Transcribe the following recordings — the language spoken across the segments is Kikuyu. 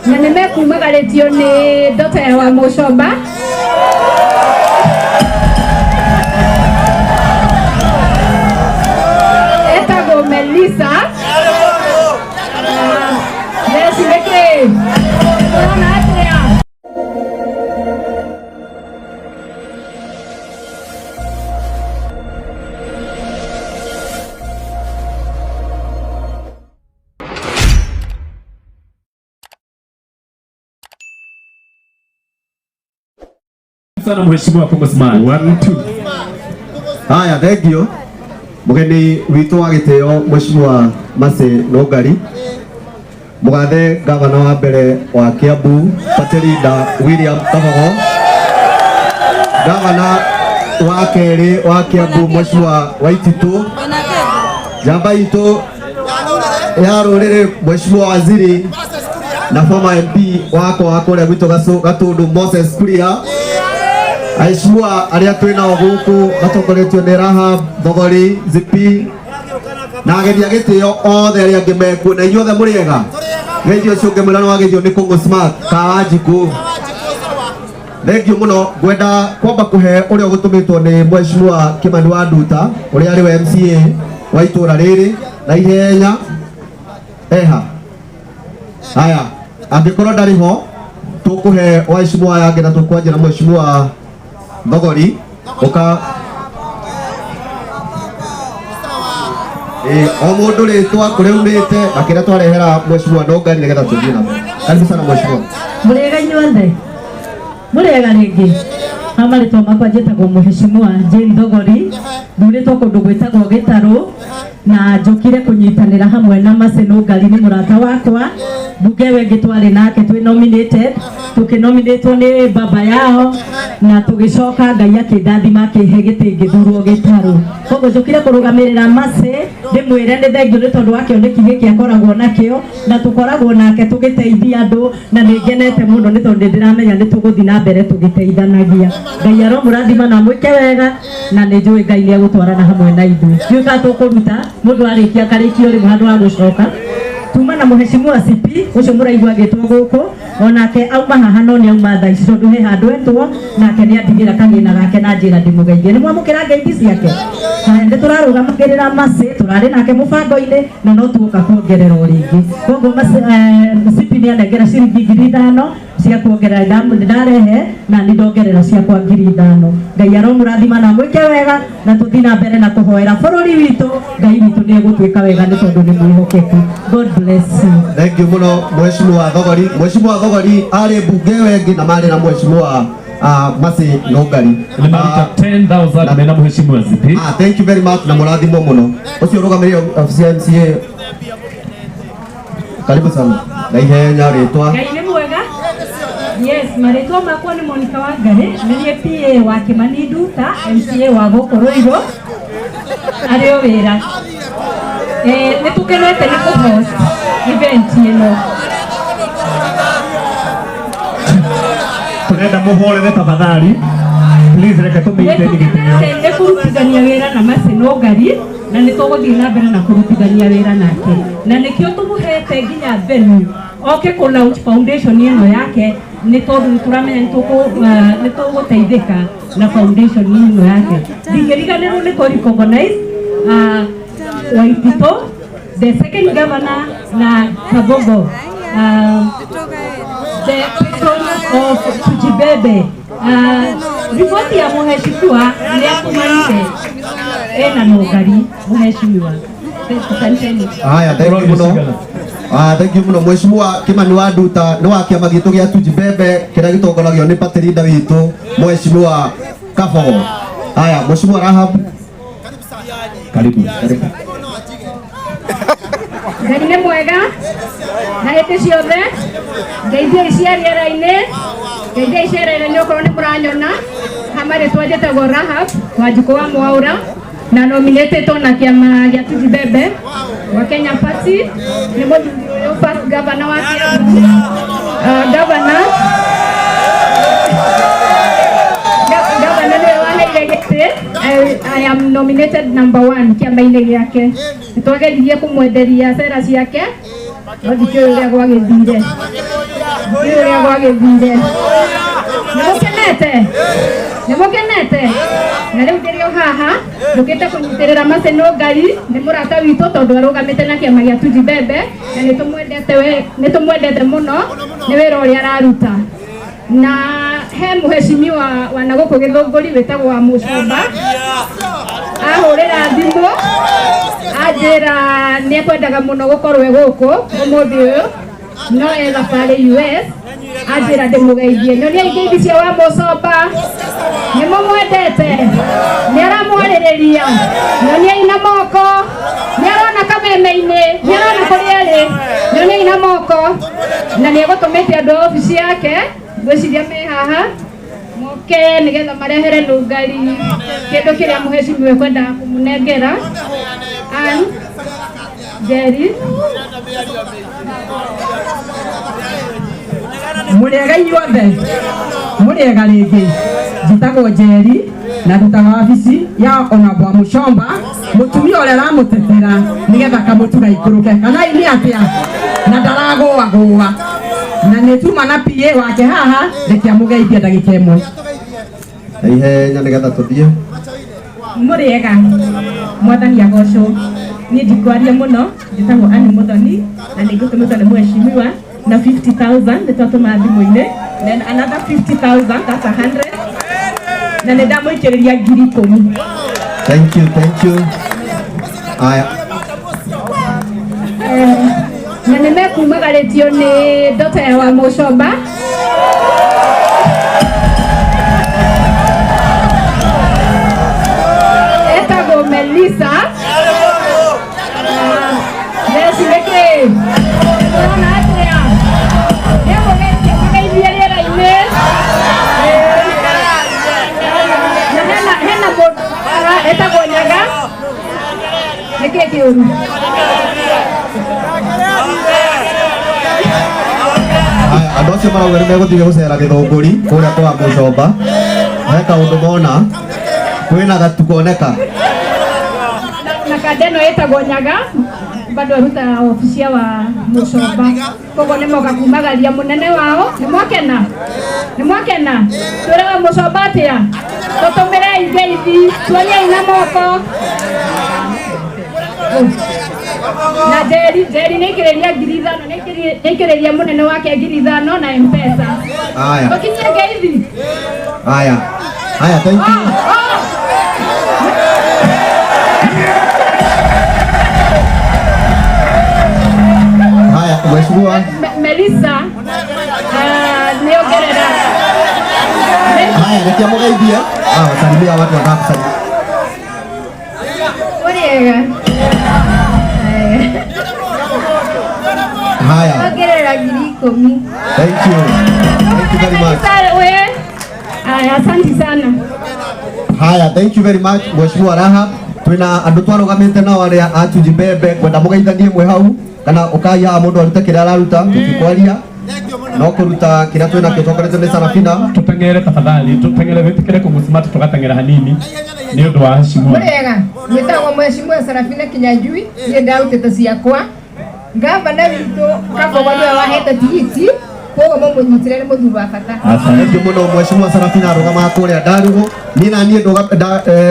Na nĩ mekumagarĩtio nĩ ndota ya wa Mũcomba. Etagwo Melissa. Theci nĩkĩ? Ũrona atĩa? Sana mheshimiwa Congressman. One, two. Haya, thank you. Mugeni witũ wa gĩtĩo Mheshimiwa Mercy Nũngari, mũgathe gavana wa mbere wa Kiambu Party leader William Kabogo, gavana wa kerĩ wa Kiambu Mheshimiwa Waititu, njamba itũ ya rũrĩrĩ Mheshimiwa Waziri na former MP wakwa wa kũrĩa gwitũ Gatundu Moses Kuria, aheshimiwa arĩa twĩ nao gũkũ matongoretio nĩ Rahab Thogori Zipi na ageni a gĩtĩo othe arĩa angĩ mekuo na inyuothe mũrĩ ega. Geithio ũcio ũngĩ mwĩra nĩ wageithio nĩ Kũng'ũ Smart Kawanjikũ. Thank you mũno. Ngwenda kwamba kũhe ũrĩa ũgũtũmĩtwo nĩ Mheshimiwa Kimani wa Nduta ũrĩa arĩ we MCA wa itũra rĩrĩ na ihenya eha. Haya, angĩkorwo ndarĩ ho tũkũhe waheshimiwa aya angĩ na tũkwanjia na Mheshimiwa Thogori ũka. O mũndũ rĩtwa kũrĩa umĩte na kĩrĩa twarehera Mheshimiwa Nũngari nĩgetha tũthiĩ na mbere. Karibu sana Mheshimiwa. Mũrĩega inyuothe, mũrĩega rĩngĩ. Ha marĩtwa makwa njĩtagwo Mheshimiwa Jane Thogori, thurĩtwo kũndũ gwĩtagwo Gĩtarũ na njũkire kũnyitanĩra hamwe na Mercy Nũngari, nĩ mũrata wakwa mbunge ĩyo ĩngĩ twarĩ nake twĩ nominated, tũkĩnominatwo nĩ baba yao na tũgĩcoka Ngai akĩndathima akĩhe gĩtĩ ngĩthurwo Gĩtarũ. Koguo njũkire kũrũgamĩrĩra Mercy ndĩmwĩre nĩ thengio nĩ tondũ wa kĩoneki gĩkĩ akoragwo nakĩo na tũkoragwo nake tũgĩteithia andũ, na nĩ ngenete mũno nĩ tondũ nĩ ndĩramenya nĩ tũgũthiĩ na mbere tũgĩteithanagia. Ngai aromũrathima na amwĩke wega, na nĩ njũĩ Ngai nĩ egũtwarana hamwe na ithuĩ. Ndiũĩ kana tũkũruta mũndũ arĩkia akarĩkia rĩmwe handũ ha gũcoka. Tuma na Mheshimiwa CP ũcio mũraigua agĩtwo gũkũ, onake auma haha no nĩ auma thaa ici tondũ he handũ etwo, nake nĩ andigĩra kagĩna gake na njĩra ndĩmũgeithie. Nĩ mwamũkĩra ngeithi ciake? Haya, nĩ tũrarũgamagĩrĩra Mercy, tũrarĩ nake mũbango-inĩ na no tuoka kuongerera o rĩngĩ. Koguo Mercy, CP nĩ anengera ciringi 5,000 cia kuongerera, ndarehe na nĩ ndongerera ciakwa 5,000. Ngai aromũrathima na amwĩke wega, na tũthiĩ na mbere na kũhoera bũrũri witũ. Ngai witũ nĩ egũtuĩka wega nĩ tondũ nĩ mwĩhokeku. God bless you. Thank you mũno Mheshimiwa Thogori. Mheshimiwa Thogori arĩ mbunge ĩyo ĩngĩ na marĩ na Mheshimiwa Mercy Nũngari. Nĩ maruta 10,000 mena Mheshimiwa Zipi. Thank you very much na mũrathimwo mũno. Ũcio ũrũgamĩrĩire obici ya MCA. Karibu sana. Na ihenya rĩtwa. Ngai nĩ mwega. Yes, marĩtwa makwa nĩ Monica Wangari, nĩ niĩ PA wa Kimani Nduta, MCA wa gũkũ Ruiru, arĩ o wĩra. Nĩ tũkenete nĩ kũ-host event ĩno. Tũrenda mũhorere tafadhali. Please reke tũmĩite Nĩ gĩtĩo. tũkenete nĩ kũrutithania wĩra na Mercy Nũngari na nĩ tũgũthiĩ na mbere na kũrutithania wĩra nake, na nĩkĩo tũmũhete nginya venue oke kũ launch foundation ĩno yake, nĩ tondũ nĩ tũramenya nĩ tũgũteithĩka na foundation ĩno yake. Ndingĩriganĩrwo nĩ kũ recognize Waititũ the second governor na Kabogo, the patron of Tujibebe. Riboti ya mheshimiwa nĩ atũmanire ena Nũngari mheshimiwa. Asanteni. Haya, thank you mũno. Thank you mũno Mheshimiwa Kimani wa Nduta nĩ wa kĩama gitũ gĩa Tujibebe kĩrĩa gĩtongoragio nĩ party leader witũ Mheshimiwa Kabogo. Haya, Mheshimiwa Rahab. Karibu. Karibu. Ngai nĩ mwega na hĩndĩ ciothe. Ngeithia cia rĩera-inĩ, ngeithia cia rĩera-inĩ okorwo nĩ mũranyona. Ha marĩtwa njĩtagwo Rahab Wanjikũ wa Mwaũra na nominated na kĩama gĩa Tujibebe wa Kenya Party. Nĩ mũthuri ũyũ first governor wa Kiambu. Governor governor nĩwe waheire gĩtĩ. I am nominated number 1 kĩama-inĩ gĩake. Nĩtwageririe kũmwenderia cera ciake no ndikĩũĩ ũrĩa gwagĩthire. Ndiũĩ ũrĩa gwagĩthire. Nĩ mũkenete? Nĩ mũkenete? Na rĩu ndĩrĩ o haha njũkĩte kũnyitĩrĩra Mercy Nũngari, nĩ mũrata witũ tondũ arũgamĩte na kĩama gĩa Tujibembe na nĩ tũmwendete we, nĩ tũmwendete mũno nĩ wĩra ũrĩa araruta. Na he mũhecimiwa wa na gũkũ Gĩthũngũri wĩtagwo wa Mũcomba, ahũrĩra thimũ anjĩra nĩ ekwendaga mũno gũkorwo e gũkũ ũmũthĩ ũyũ, no e thabarĩ US, anjĩra ndĩmũgeithie. Nyonia ngeithi cia wa Mũcomba, nĩ mũmwendete, nĩ aramwarĩrĩria, nyoniai na moko, nĩ arona kameme-inĩ, nĩ arona kũrĩa arĩ, nyoniai na moko. Na nĩ egũtũmĩte andũ a obici yake, ngwĩciria me haha, moke nĩgetha marehere Nũngari kĩndũ kĩrĩa mũhecimiwa ekwendaga kũmũnengera. Ann Njeri. Mũrĩega inyuothe, mũrĩega rĩngĩ. Njĩtagwo Njeri na ndutaga wabici ya Honorable Mũcomba, mũtumia ũrĩa aramũtetera nĩgetha kamũtu gaikũrũke, kana nĩ atĩa, na ndaragũagũa, na nĩ tuma na PA wake haha, reke amũgeithie ndagĩka ĩmwe. Na ihenya nĩgetha tũthiĩ. Mũrĩega, mwathani agocwo. Niĩ ndikwaria mũno, njĩtagwo Anne Muthoni na nĩ ngũtũmĩtwo nĩ mũheshimiwa na 50,000 nĩ twatũma thimũ-inĩ, then another 50,000, that's 100, na nĩ ndamũikĩrĩria 10,000. Thank you, thank you. Aya. Na nĩ mekumagarĩtio nĩ ndota ya wa Mũcomba. Etagwo Melissa. Theci nĩkĩ? Ũrona atĩa? Nĩamũgeithie, mũgeithie rĩera-inĩ. Na hena mũndũ haha etagwo Nyaga. Nĩkĩ kĩũru? Aya, andũ acio marauga nĩ megũthiĩ gũcera Gĩthũngũri kũrĩa kwa Mũcomba. He kaũndũ mona kwĩna gatu koneka. Na kanda ĩno ĩtagwo Nyaga, bado arutaga obici ya wa Mũcomba, koguo nĩ moka kumagaria mũnene wao. Nĩ mwakena? Nĩ mwakena? Twĩre wa Mũcomba atĩa? Tũtũmĩrei ngeithi, tuoniei na moko. Na Njeri, Njeri nĩ aikĩrĩria 5,000, nĩ aikĩrĩria mũnene wake 5,000 na M-Pesa. Aya. Tũkinyie ngeithi. Aya. Aya, thank you. Haya, mheshimiwa. Melissa, nĩ ongerera. Haya, reke amũgeithie. Ah, salimia watu wanataka kusalimia. Ũrĩega. Haya. Ongerera 10,000. Thank you. Thank you very much. We. Aya, asante sana. Haya, thank you very much Mheshimiwa Rahab. Twina andu twarugamite nao aria a Tujibembe, ngwenda mugeithanie mwe hau kana ukai haha mundu arute kiria araruta, tutikwaria no kuruta kiria twina kio tongoretio ni Sarafina. Tuteng'ere tafadhali, tuteng'ere witikire kũmũcimata tũgateng'era hanini nĩ ũndũ wa heshima. Mũrĩega, njĩtagwo Mheshimiwa Sarafina Kinyanjui, niĩ ndarutĩte ciakwa. Ngavana witũ Kabogo nĩwe wahete tigiti, koguo mũmũnyitĩre nĩ mũthuri wa bata. Asante mũno Mheshimiwa Sarafina, arũgamaga kũrĩa Ndarugũ. Niĩ na niĩ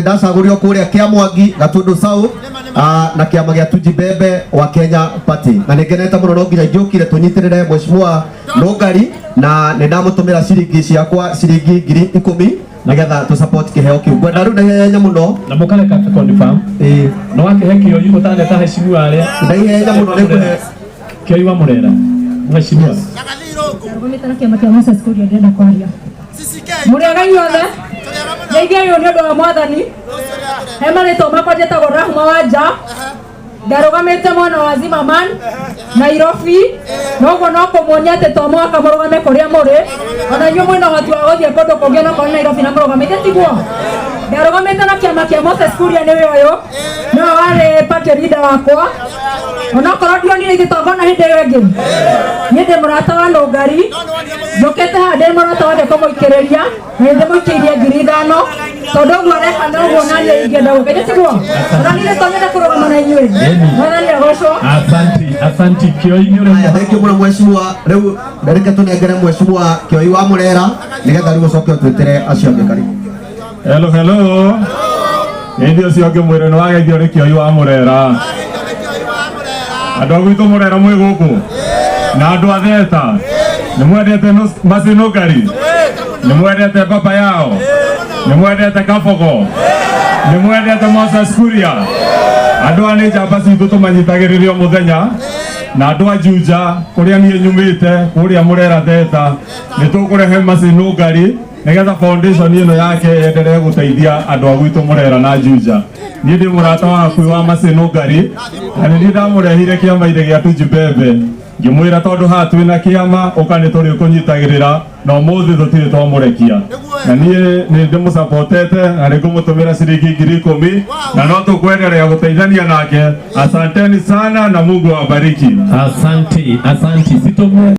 ndacagũrirwo kũrĩa Kĩamwangi Gatundu South, na kĩama gĩa Tujibembe wa Kenya Party, na nĩngenete mũno no nginya ingĩũkire tũnyitĩrĩre Mheshimiwa Nũngari, na nĩ ndamũtũmĩra ciringi ciakwa ciringi 10,000 nĩgetha tũ support kĩheo kĩu. Ngwenda rĩu na ihenya mũno. Na mũkareka confirm. Ĩĩ. No wakĩhe kĩoi ũtaneta heshimiwa arĩa. Na ihenya mũno nĩ kũhe kĩoi wa Mũrera. Mheshimiwa. Ndarũgamĩte na kĩama kĩa Moses Kuria, ndĩrenda kwaria. Mũrĩega inyuothe, ngeithia ũyũ nĩ ũndũ wa mwathani. He marĩtwa makwa njĩtagwo Rahma Wanja, ndarũgamĩte mwena wa Zimmerman Nairobi, noguo no kũmuonia atĩ to mũhaka mũrũgame kũrĩa mũrĩ, ona inyuĩ mwĩna ũhoti wa gũthiĩ kũndũ kũngĩ onokorwo nĩ Nairobi na mũrũgamĩte, tiguo? Ndarũgamĩte na kĩama kĩa Moses Kuria, nĩwe ũyũ, nĩwe warĩ party leader wakwa, onokorwo ndionire igĩtongona hĩndĩ ĩyo ĩngĩ. Niĩ ndĩ mũrata wa Nũngari, njũkĩte haha ndĩ mũrata wake kũmũikĩrĩria, na nĩ ndĩmũikĩirie 5,000. Tondu ũguo areka noguo naniĩ ingĩenda gwĩka. Githĩ tiguo? Ona niĩ nĩtonyete kũrũgama na inyuĩ. Mwathani agocwo. Asanti, asanti Kioi nĩ ũrĩ. Haya, thank you mũno mheshimiwa. Rĩu reke tũnengere mheshimiwa Kioi wa Mũrera nĩgetha rĩu ũcoke ũtwĩtĩre acio angĩ. Karibu. Hello, hello. Ĩndĩ ũcio ũngĩ mwĩre nĩ wageithio nĩ Kĩoi wa Mũrera. Andũ a gwitũ Mũrera mwĩ gũkũ na andũ a Theta nĩ mwendete Macinũngari, nĩ mwendete baba yao, nĩ mwendete Kabogo, nĩ mwendete Moses Kuria. Andũ aya nĩ njamba citũ tũmanyitagĩrĩria o mũthenya na andũ a Juja kũrĩa niĩ nyumĩte kũrĩa Mũrera Theta nĩ tũkũrehe Macinũngari nĩgetha foundation ĩno yake yenderee gũteithia andũ a gwitũ Mũrera na Juja. Niĩ ndĩ mũrata waku wa Macinũngari na nĩ niĩ ndamũrehire kĩama-inĩ gĩa Tujibebe ngĩmwĩra tondũ haha twĩna kĩama ũka nĩ tũrĩkũnyitagĩrĩra na ũmũthĩ tũtirĩ twamũrekia na niĩ nĩ ndĩmũsapotete na nĩ ngũmũtũmĩra ciringi 10,000 na no tũkwenderea gũteithania nake. Asanteni sana na Mungu awabariki. Asanti, asanti. Sitomwe.